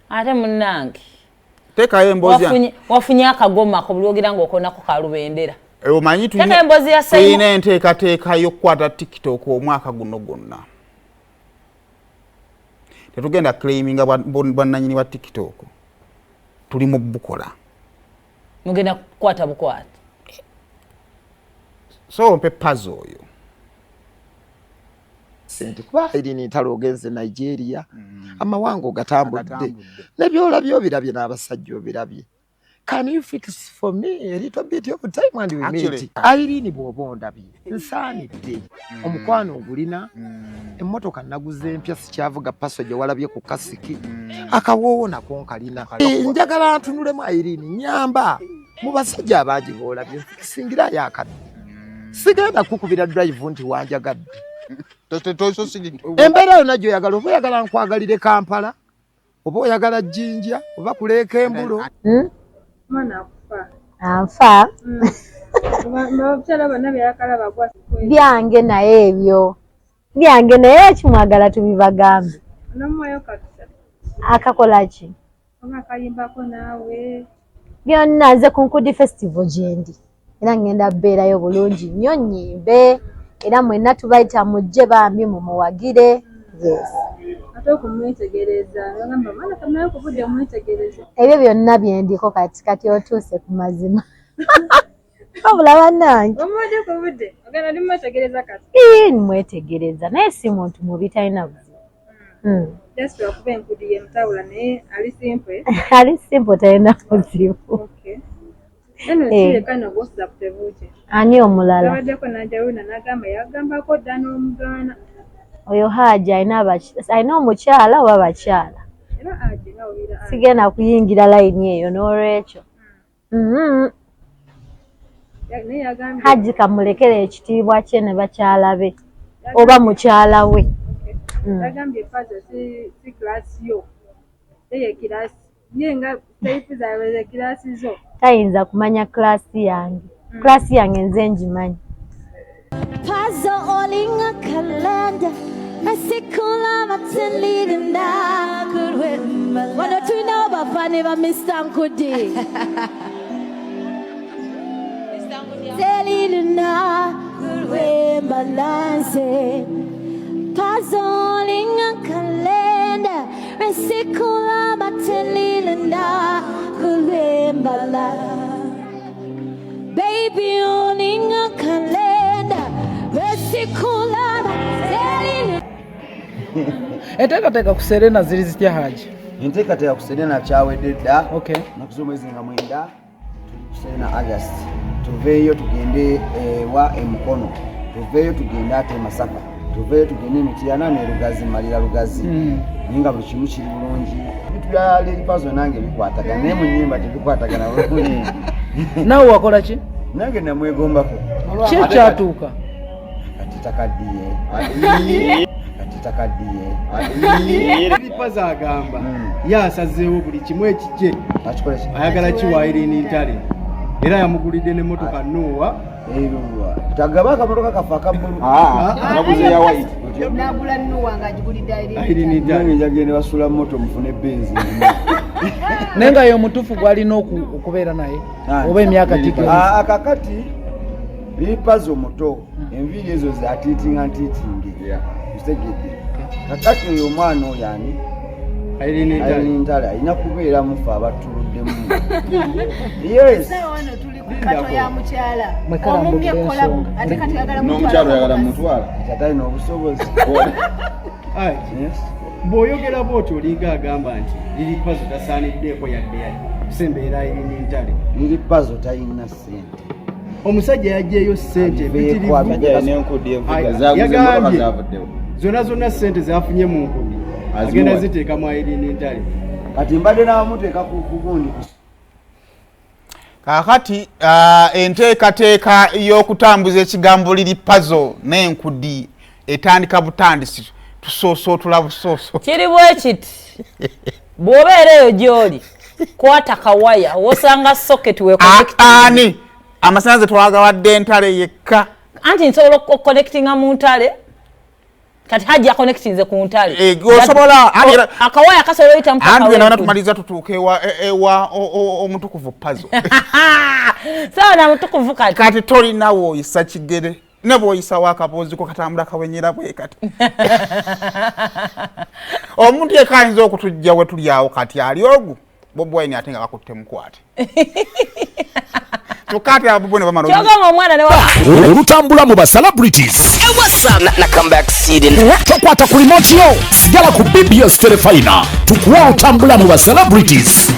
Ate munnange Teekayo emboozi yange. Wafunye akagoma ko bulwogira ng'okonako kalubendera. Eh, omanyi tulina enteekateeka y'okukwata TikTok omwaka guno gwonna. Tetugenda claiminga bwannanyini bwa TikTok, tuli mu bukola. Mugenda kukwata bukwata. So mpe Pazo oyo. Sente kuba Irene Ntale ogenze Nigeria, amawanga ogatambudde, nebyolabye obirabye n'abasajja obirabye. Can you fix for me a little bit of time and we meet? Irene, bw'oba ondabye nsaanidde, omukwano ogulina, emmotoka naguze empya, sikyavuga Passo gye walabye ku kasiki, akawoowo nako nkalina. Njagala ntunulemu. Irene, nyamba mu basajja abangi boolabye, nfixingirayo akadde. Sigenda kukubira drive nti wanjagadde. Embeera yonna gyoyagala, oba oyagala nkwagalire Kampala, oba oyagala Jjinja, oba kuleeka embulo. Anfa. Byange naye ebyo byange, naye ekimwagala tubibagambe. Akakola ki byonna. Nze ku Nkudi Festival gyendi era ngenda bbeerayo bulungi nnyo, nnyimbe, era mwenna tubayita mujje bambi mumuwagire. Yes. Ate okumwetegereza, bagamba mwana kamala ku budde omwetegereza. Ebyo byonna byendiko kati. Kati otuuse ku mazima, wabula bannange. Omuwadde ku budde, ogenda limwetegereza kati. Ii, nimwetegereza, naye si muntu mubi, talina buzibu. Just lwakuba enkudi ye mutawula, naye ali simple. Ali simple, talina buzibu. Okay. Eno sireka nogwosuza ku tebuukye. Ani omulala? Abaddeko Najaruna n'agamba yagambako dda n'omugaana. Oyo Haji alina omukyala oba bakyala? Era Haji nga obira. Sigenda kuyingira layini eyo n'olwekyo. Naye yagambye Haji kamulekere ekitiibwa kye ne bakyala be oba mukyala we. Yagambye Pazo si class yo, ye class ye nga type zaabwe ze class zo. Tayinza kumanya class yange. Class yange nze ngimanyi. Pazo olinga kalenda esikulaba telirinda. Wano tulinawo bafaani ba Mr. Nkudi. Telirinda kulwembalanse. Pazo olinga kalenda esikulaba telirinda kulwembala. Baby, olinga kalenda esikulaba telirinda. Enteekateeka ku Serena ziri zitya, Haji? Enteekateeka ku Serena kyawedde dda. Naku z'omwezi nga 9 tuli ku Serena. August tuveeyo tugende ewa Emukono, tuveeyo tugende ate e Masaka, tuveeyo tugende Emityana ne Lugazi, malira Lugazi. Naye nga buli kimu kiri bulungi. Ebintu bya Lil Pazo nange bikwatagana, naye mu nyimba tebikwatagana bulungi. Naawe wakola ki? Nange namwegombako. Ki ekyatuuka? Kati takaddiye, kati takaddiye. Lil Pazo agamba ye asazeewo buli kimu ekijje akikole ki? Ayagala kiwa Irene Ntale, era yamugulidde n'emmotoka Noah. Tagaba akamotoka kaffe akabbulu. Naguze ya white. Nagula Noah ng'agigulidde Irene. Irene Ntale. Nange njagende basula moto mufune benzi. Naye nga ye omutuufu gwalina okubeera naye oba emyaka gigenze? Ah, kakati Lil Pazo muto, enviiri ezo atiitinga ntiitinge, kitegedde? Kakati oyo omwana oyo ani? Irene Ntale. Irene Ntale alina kubeera mufe abatuluddemu, yes. Essaawa wano tuli ku kato ya mukyala. Mwekalambulira Omumye collabo ensonga. ate kati ayagala N'omukyalo oyagala mutwala. Kati alina obusobozi. Ai, Yes. Bw'oyogera bw'otyo olinga agamba nti Lil Pazo tasaaniddeeko yadde yadde kusembeera Irene Ntale. Lil Pazo talina ssente. Omusajja yaggyeyo ssente Abiveeko, empitirivu. abijja N'enkudi evuga. Ai, Zaguze emmotoka. Yagambye Zavuddewo. zonna zonna ssente zafunye mu nkudi Azimuwa. agenda ziteeka mu Irene Ntale. Kati mbadde namuteeka ku kugundi. Kaakati enteekateeka y'okutambuza ekigambo Lil Pazo n'enkudi etandika butandisi, tusoosootula busooso. Kiri bwe kiti, bw'obeera eyo gy'oli, kwata kawaya wosanga socket we. Ani amasanyalaze twagawadde Entale yekka. Anti nsobola okuconnectinga mu ntale. Kati Hajji aconnectinze ku ntale. Eh, osobola akawaya kasobola oyita mpaka anti wenkudi. Tumaliza tutuuke ewa omutukuvu Pazo. Sawa na mutukuvu kati. Kati tolina woyisa kigere ne bw'oyisawo akaboozi ko katambula kawenyera bwe kati. Omuntu yekka ayinza okutujja we tuli awo kati ali ogu Bobi Wine, ate nga bakutte mukwate, kyokka ate abo Bobi Wine bamala Kyogamba omwana ne Olutambula mu ba celebrities, tokwata ku remote yo, sigala ku BBS Terefayina, tukuwa olutambula mu ba celebrities.